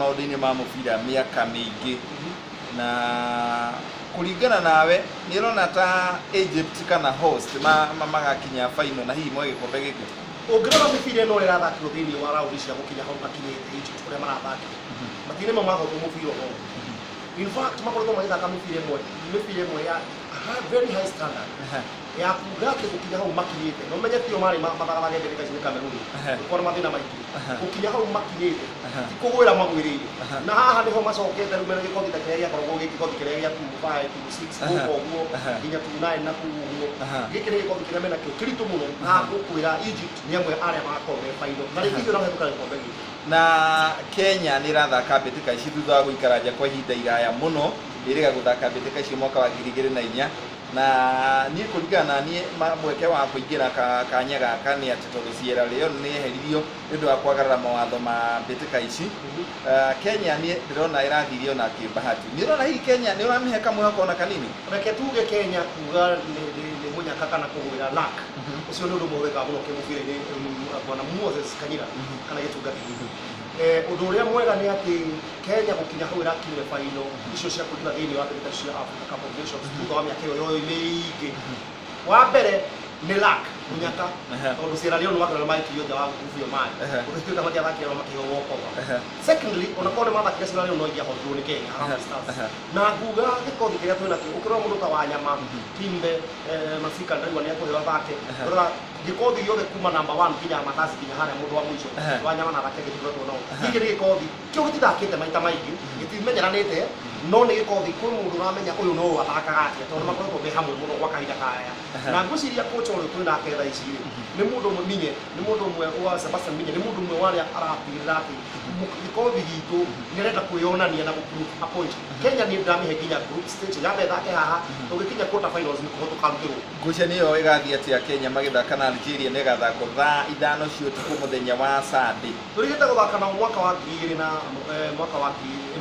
maũndũ-inĩ ma mũbira mĩaka mĩingĩ na kũringana nawe nĩ ũrona ta Egypt kana host magakinya final na hihi moe gĩkombe gĩkĩ? Ũngĩrora mĩbira ĩno ũrĩa ĩrathakirwo thĩinĩ wa raundi cia gũkinya hau makinyĩte Egypt ũrĩa marathakire, matirĩ ma mahotwo mũbira o wothe. In fact, makoretwo magĩthaka mĩbira ĩmwe ya very high standard ya kuga atĩ gũkinya hau makinyĩte, na ũmenye tio marĩ mathagathage mbĩtĩka ici nĩ Cameroon, gũkorwo na mathĩna maingĩ gũkinya hau makinyĩte, ti kũgwĩra magwĩrĩire. Na haha nĩho macokete rĩu mena gĩkothi ta kĩrĩa gĩakoragwo gĩ gĩkothi kĩrĩa gĩa 25, 26 gũka ũguo nginya 29 na kũu ũguo. Gĩkĩ nĩ gĩkothi kĩrĩa mena kĩo kĩritũ mũno, na ngũkwĩra Egypt nĩ amwe arĩa magakorwo me final na rĩngĩ ithuĩ no gĩkombe gĩkĩ. Na Kenya nĩ ĩrathaka mbĩtĩka ici thutha wa gũikara nja kwa ihinda iraya mũno, ĩrĩga gũthaka mbĩtĩka icio mwaka wa 2004. Na niĩ kũringana na niĩ, mweke wa kũingĩra kanya gaka nĩ atĩ tondũ Sierra Leone nĩ yeheririo nĩ ũndũ wa kwagarara mawatho ma mbĩtĩka ici. Kenya niĩ ndĩrona ĩrathirio na kĩmbahati. Nĩ ũrona hihi Kenya nĩ ũramĩhe kamwĩhoko ona kanini? Reke tuge Kenya kuga nĩ mũnyaka kana kũgwĩra luck, ũcio nĩ ũndũ ũmwe ũhũthĩkaga mũno kĩmũbira-inĩ, bwana Moses Kanyira kana gĩtungati. Ũndũ ũrĩa mwega nĩ atĩ Kenya gũkinya hau ĩrakinyire final icio cia kũingĩra thĩinĩ wa mbĩtĩka cia Africa Cup of Nations thutha wa mĩaka ĩyo yoyo mĩingĩ, wa mbere nĩ luck, mũnyaka, tondũ Sierra Leone wakĩona nĩ maikirio nja wa ngurubu ĩyo marĩ gũtuĩka matiathakire no makĩheo walkover. Secondly, ona korwo nĩ mathakire Sierra Leone, no ingĩahotirwo nĩ Kenya, Harambee Stars. Na nguga gĩkothi kĩrĩa twĩ nakĩo, ũkĩrora mũndũ ta Wanyama, Timbe, Masika ndaigua nĩ ekũheo athake. Ũrora gĩkothi gĩothe kuma number 1 nginya Matasi nginya harĩa mũndũ wa mũico, Wanyama na athaki angĩ tũkoretwo nao. Gĩkĩ nĩ gĩkothi kĩu gĩtithakĩte maita maingĩ, gĩtimenyeranĩte, no nĩ gĩkothi kwĩ mũndũ ũramenya ũyũ no ũyũ athakaga atĩa, tondũ makoretwo me hamwe mũno gwa kahinda kaya. Na ngwĩciria kocha ũrĩa twĩ nake thaa ici rĩ, nĩ mũndũ ũmwe Minye, nĩ mũndũ ũmwe wa Sebastian Minye, nĩ mũndũ ũmwe wa arĩa aratigĩrĩra atĩ gĩkothi gitũ nĩ arenda kwĩyonania na gũ-prove a point. Kenya niĩ ndĩramĩhe nginya group stage, yambe ĩthake haha, tũgĩkinya quarter finals nĩkuo tũkarutĩrwo. Ngucanio ĩyo ĩgathiĩ atĩa Kenya magĩthaka na Algeria na ĩgathakwo thaa 5 cia ũtukũ mũthenya wa Sunday? Tũrigĩte gũthaka nao mwaka wa ngiri igĩrĩ na mwaka wa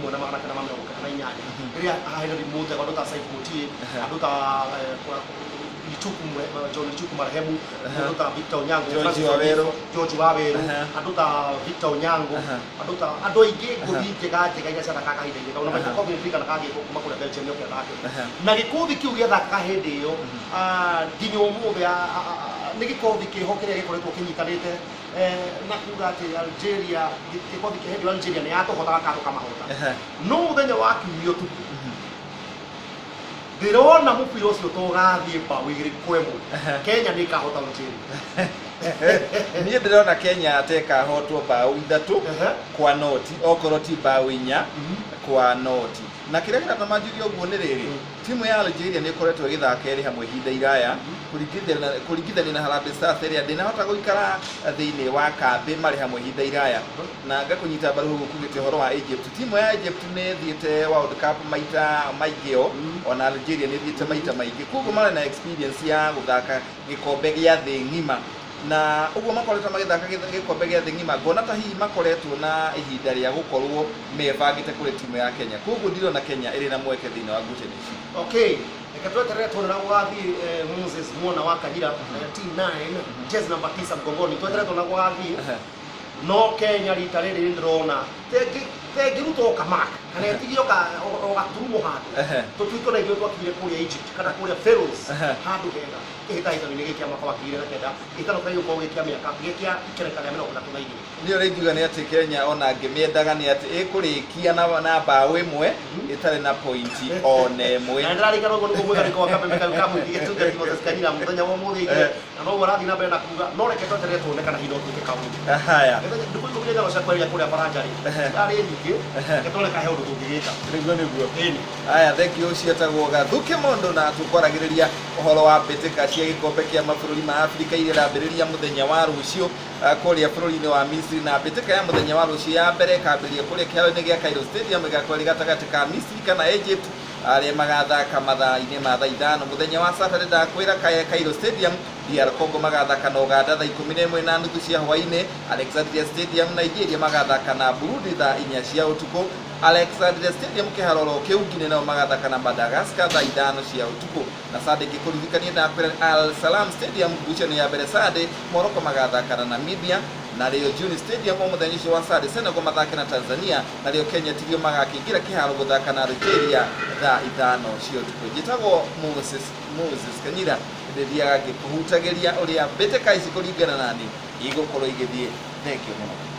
1998, rĩrĩa Henry Mũtego, andũ ta Saif Mutie, andũ ta Lichuku, John Lichuku marehemu, mũndũ ta Victor Onyango, George Francis Waweru. Ondiso, George Waweru, andũ ta Victor Onyango, andũ ta andũ aingĩ, ngũthi njega njega iria ciathakaga kahinda-inĩ kau, na Michael Coffey ndirikana kagĩtwo kuma kũrĩa Belgium nĩoke athake. Na gĩkothi kĩu gĩathakaga hĩndĩ ĩyo, nginya ũmũthĩ, nĩ gĩkothi kĩho kĩrĩa gĩkoretwo kĩnyitanĩte, na kuga atĩ Algeria, gĩkothi kĩa hĩndĩ ĩyo Algeria nĩ yatũhotaga kana tũkamahota. No mũthenya wa Kiumia ũtukũ ndĩrona mũbira ũcio to ũgathiĩ 2-1, Kenya nĩ ĩkahota Algeria. Niĩ ndĩrona Kenya ta ĩkahotwo 3 kwa 0, okorwo ti 4 kwa 0. Na kĩrĩa kĩratũma njuge ũguo nĩ rĩrĩ, timu ya Algeria nĩ ĩkoretwo ĩgĩthaka ĩrĩ hamwe ihinda iraya kũringithania na Harambee Stars ĩrĩa ndĩnahota gũikara thĩinĩ wa kambĩ marĩ hamwe ihinda iraya. Na ngakũnyita mbaru hau ũkugĩte ũhoro wa Egypt. Timu ya Egypt nĩ ĩthiĩte World Cup maita maingĩ, o ona Algeria nĩ ĩthiĩte maita maingĩ, koguo marĩ na experience ya gũthaka gĩkombe gĩa thĩ ng'ima. Na ũguo makoretwo magĩthaka gĩkombe gĩa thĩ ng'ima, ngona ta hihi makoretwo na ihinda rĩa gũkorwo mebangĩte kũrĩ timu ya Kenya. Koguo ndirona Kenya ĩrĩ na mweke thĩinĩ wa ngucanio ici. Okay, reke tweterere tuone na gũgathiĩ. Moses Mwona wa Kanyira, T9, jezi namba 9 mgongoni, tweterere tuone na gũgathiĩ. No Kenya rita rĩrĩ nĩ ndĩrona tengĩruta o kamak kana ĩtigio o gaturumo handũ, tũtuĩke ona ithuĩ twakinyire kũrĩa Egypt kana kũrĩa Pharaohs handũ hega kĩhĩtahĩtano-inĩ gĩkĩ kĩa mwaka wa 2009, kĩhĩtano kĩrĩa gĩgũkorwo gĩ kĩa mĩaka gĩ kĩa ikereka rĩa 32. Niĩ ũrĩa ingiuga nĩ atĩ Kenya ona ngĩmĩendaga nĩ atĩ ĩkũrĩkia na 1 ĩtarĩ na pointi ona ĩmwe. Na ndĩrarikana ũguo nĩguo mwĩgarĩko wa kameme kau ka mũingĩ, gĩtungati Moses Kanyira, mũthenya wa ũmũthĩ aigire, na noguo arathiĩ na mbere na kuga, no reke tweterere tuone kana hihi no tuĩke kaũndũ. Haya. Ndukũ 10 na cia kwaria kũrĩa baranja rĩ arĩ nyingĩ, reke tuone kana he ũndũ tũngĩgĩka. Nĩguo. Ĩni. Aya, thank you. Ũcio etagwo Gathuke Mondo, na tũkwaragĩrĩria ũhoro wa mbĩtĩka cia gĩkombe kĩa mabũrũri ma Afrika iria ĩrambĩrĩria mũthenya wa rũciũ, kũrĩa bũrũri-inĩ wa Misiri. Na mbĩtĩka ya mũthenya wa rũciũ ya mbere ĩkambĩrĩria kũrĩa kĩharo-inĩ gĩa Cairo Stadium, ĩgakorwo ĩrĩ gatagatĩ ka Misiri kana Egypt arĩa magathaka mathaa-inĩ ma thaa 5 mũthenya wa Saturday. Ndakwĩra Cairo Stadium, DR Congo magathaka na Uganda thaa 11:30 cia hwaĩ-inĩ. Alexandria Stadium, Nigeria magathaka na Burundi thaa 4 cia ũtukũ. Alexandria Stadium, kĩharo kĩu, Guinea nao magathaka na Madagascar thaa 5 cia ũtukũ. Na Sunday ngĩkũririkania, ndakwĩra Al Salam Stadium, ngucanio ya mbere Sunday, Morocco magathaka na Namibia. Narĩo Juni Stadium o mũthenya ũcio wa Sunday, Senegal mathake na Tanzania, narĩo Kenya tirio magakĩingĩra kĩharo gũthaka na Algeria thaa 5 cia ũtukũ. Njĩtagwo Moses Kanyira, ndĩthiaga ngĩkũhutagĩria ũrĩa mbĩtĩka ici kũringana nani igũkorwo igĩthiĩ. Thengiũ mũno.